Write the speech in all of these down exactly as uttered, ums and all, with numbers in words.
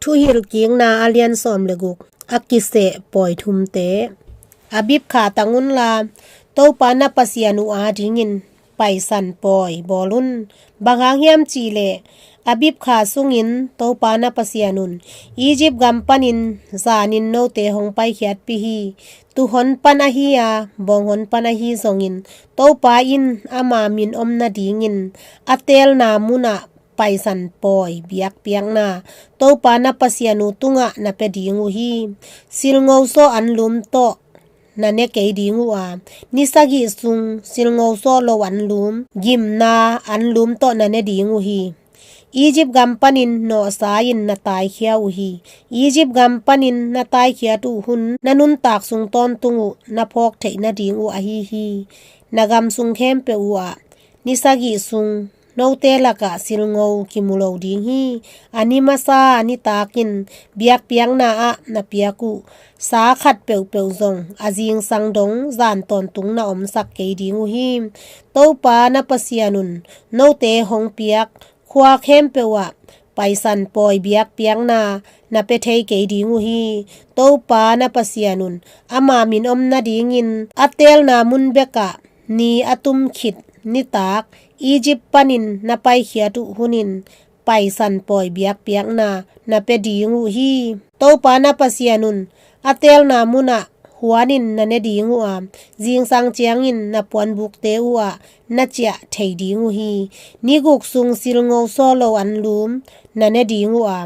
Thuhilhkikna a lian sawm le guk, a kiseh pawi thumte. Abib kha tang unla, Topa na Pasian uh adingin paisan pawi bawl un. Bang hang hiam cihleh, Abib kha sungin Topa na Pasian un Egypt gam panin zanin note hong paikhiatpih hi. Tuuhon pan ahi a, bawnghon pan ahi zongin, Topa in ama min om nadingin a teelna munah paisan pawi biakpiakna Topa na Pasian uh tungah na pia ding uh hi. Silngo saw anlum tawh na ne kei ding uh a, ni sagih sung silngo saw lo anlum, gimna anlum tawh na ne ding uh hi. Egypt gam panin nawhsa-in na taikhia uh hi. Egypt gam panin na taikhiat uh hun na nuntak sung tawntung uh na phawk theih nading uh ahi hi. Na gam sung khempeuh uhah ni sagih sung note lakah silngo kimu lo ding hi. A ni masa a nitakin biakpiakna ah na piak uh sa khat peuhpeuh zong a zingsang dong zan tawntung na omsak kei ding uh hi. Topa na Pasian un note hong piak khua khempeuh ah paisan pawi biakpiakna na pia thei kei ding uh hi. Topa na Pasian un ama min om nadingin a teelna mun bekah ni a tum khit nitak Egypt panin na paikhiat uh hunin paisan pawi biakpiakna na pia ding uh hi. Topa na Pasian un a teelna munah huanin na ne ding uh a, zingsang ciangin na puanbukte uhah na ciah thei ding uh hi. Ni guk sung silngo saw lo anlum na ne ding uh a,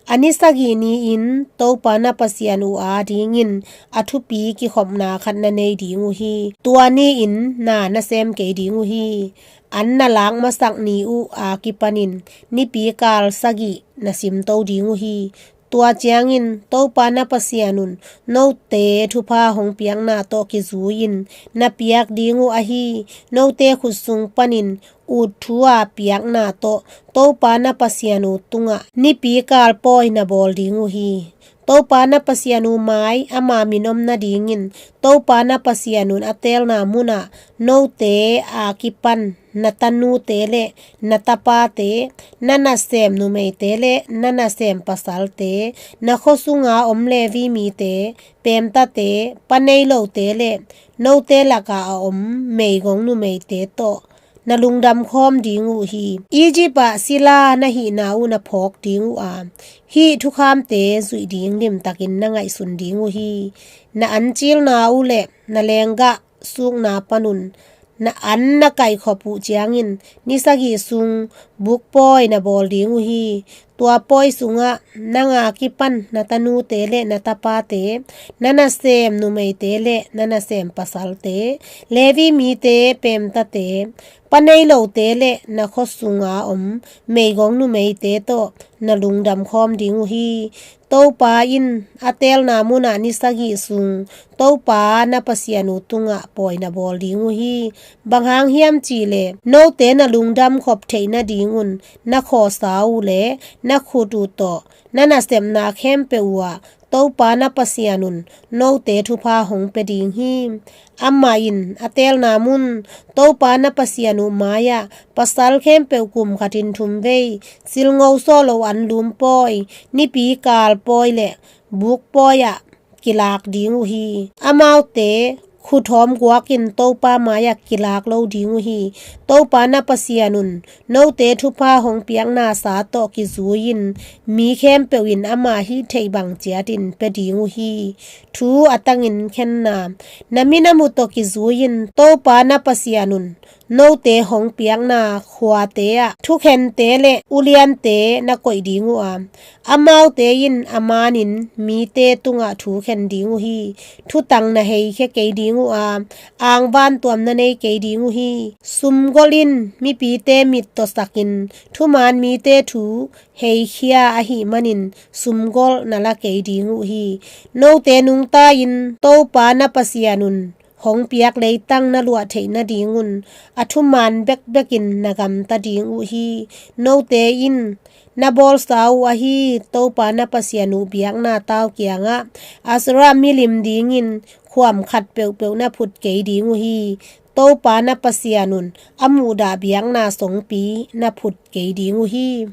a ni sagih ni-in Topa na Pasian uh adingin a thupi kikhopna khat na nei ding uh hi. Tua ni-in na na sem kei ding uh hi. An na lak masak ni uh a kipanin nipikal sagih na simto ding uh hi. Tua ciangin Topa na Pasian un note thupha hong piakna tawh kizui-in na piak ding uh ahi, note khut sung panin ut thu a piakna tawh Topa na Pasian uh tungah nipikal pawi na bawl ding uh hi. Topa na Pasian uh mai ama min om nadingin Topa na Pasian un a teelna munah note a kipan na tanute le na tapate, na nasem numeite le na nasem pasalte, na khua sunga om Levi mite, peemtate, pa nei lote le note lakah a om meigong numeite tawh na lungdam khawm ding uh hi. Egypt ah sila na hihna uh na phawk ding uh a, hih thukhamte zuih ding limtakin na ngaihsun ding uh hi. Na an cilna uh le na lenggah sukna panun na an na kaihkhop uh ciangin ni sagih sung bukpawi na bawl ding uh hi. Tua pawi sungah nang a kipan na tanute le na tapate, na nasem numeite le na nasem pasalte, Levi mite, peemtate, pa nei lote le na khua sunga om meigong numeite tawh na lungdam khawm ding uh hi. Topa in a teelna munah ni sagih sung Topa na Pasian uh tungah pawi na bawl ding uh hi. Bang hang hiam cihleh, note na lungdam khop theih nadingun na khawsa uh le na khut uh tawh na nasepna khempeuh uhah Topa na Pasian un note thupha hong pia ding hi. Amah in a teelna mun Topa na Pasian uh mai-ah pasal khempeuh kum khatin thum vei silngo saw lo anlum pawi, nipikal pawi le bukpawi ah kilak ding uh hi. Amaute khuthawm guakin Topa mai-ah kilak lo ding uh hi. Topa na Pasian un note thupha hong piakna sa tawh kizui-in mi khempeuh in ama hih theih bang ciatin pia ding uh hi. Thu a tangin khenna. Na minam uh tawh kizui-in Topa na Pasian un note hong piakna khuate ah thukhente le uliante na koih ding uh a, amaute in a manin mite tungah thu khen ding uh hi. Thutang na heikhia kei ding uh a, angvantuam na nei kei ding uh hi. Sumgolh in mipite mit tawsakin thuman mite thu heikhia ahih manin sumgolh na la kei ding uh hi. Note nungta-in Topa na Pasian un hong piak leitang na luah theih nadingun a thuman bekbekin na gamta ding uh hi. Note in na bawlsa uh ahi Topa na Pasian uh biakna tau kiangah Asherah milim dingin khuam khat peuhpeuh na phut kei ding uh hi. Topa na Pasian un a muhdah biakna songpi na phut kei ding uh hi.